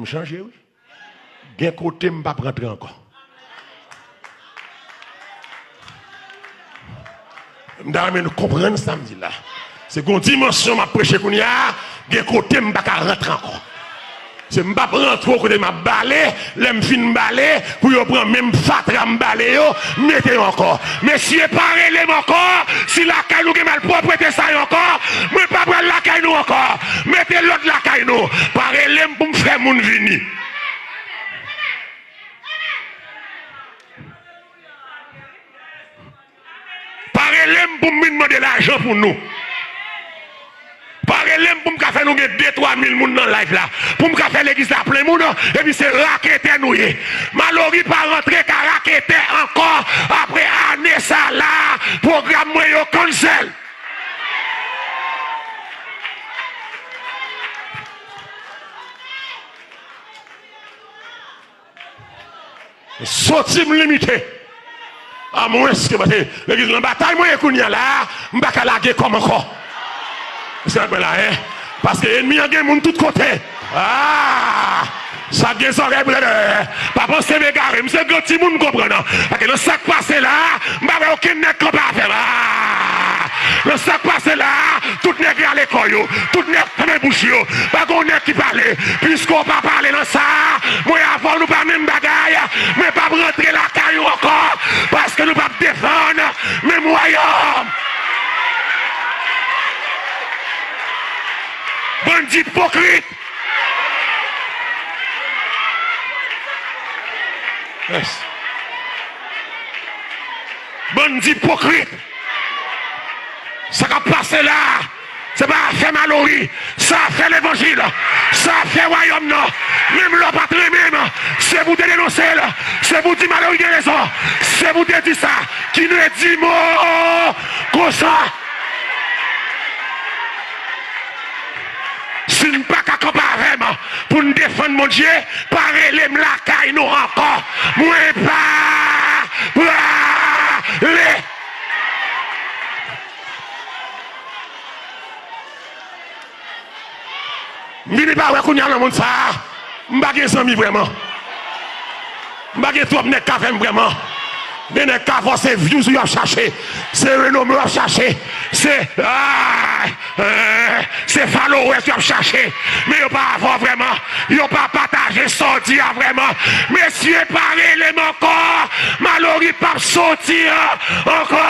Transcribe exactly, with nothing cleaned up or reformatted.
M chanje, wi. Gen kote m p ap rantre ankò. M ta renmen nou konprann sa m di la. Se gon dimansyon m ap preche kounye a, gen kote m pa ka rantre ankò. Se m p ap rantre kote m ap bale, lè m fin bale, pou yo pran menm fatra m bale yo, mete yo ankò. Mesye, pa rele m ankò, si lakay nou gen malpwòpte sa yo ankò, mwen pa pral lakay nou ankò. Mete lòd lakay nou. Pa rele m pou m fè moun vini. Pa rele m pou m vin mande lajan pou nou. Pa rele m pou m ka fè nou gen de twa mil moun nan live la. Pou m ka fè legliz la plen moun, epi se raketè nou ye. Malory pa rantre ka raketè ankò apre ane sa la. Pwogram mwen yo cancel. Soti m limite. Amwenske, paske legliz nan batay mwen ye kounye a la, m pa ka lage kò m ankò. Èske n ap la, en? Paske enmi an gen moun tout kote. Ah! Sa gen zòrèy pou tande. Pa panse m egare, m se gran timoun, m konprann. Paske nan sa k pase la, m pa wè okenn nèg kanpe avè m. Ah! Nan sa k pase la, tout nèg rale kò yo, tout nèg fèmen bouch yo. Pa gon nèg ki pale. Piske w pa pale nan sa, mwen avè w nou pa menm bagay. Mwen p ap rantre lakay ou ankò, paske nou p ap defann menm wayòm. Bann ipokrit. Yes. Bann ipokrit. Sa k ap pase la, se pa afè Malory, se afè levanjil, se afè wayòm nan. Menm lè w pa t renmen m, se pou w te denonse l, se pou w di Malory gen rezon, se pou w te di sa, ki ne di mo konsa. Si n pa ka kanpe avè m pou n defann Bondye, pa rele m lakay nou ankò. Mwen pa prale. M vini pa wè kounye a nan mond sa a. M pa gen zanmi vrèman. M pa gen twòp nèg k avè m vrèman. Gen nèg k avè w, se views ou y ap chache. Se renome w ap chache. Se, ah, eh, se followers y ap chache. Men yo pa avè w vrèman. Yo pa pataje sa w di a vrèman. Mesye, pa rele m ankò. Malory p ap soti ankò.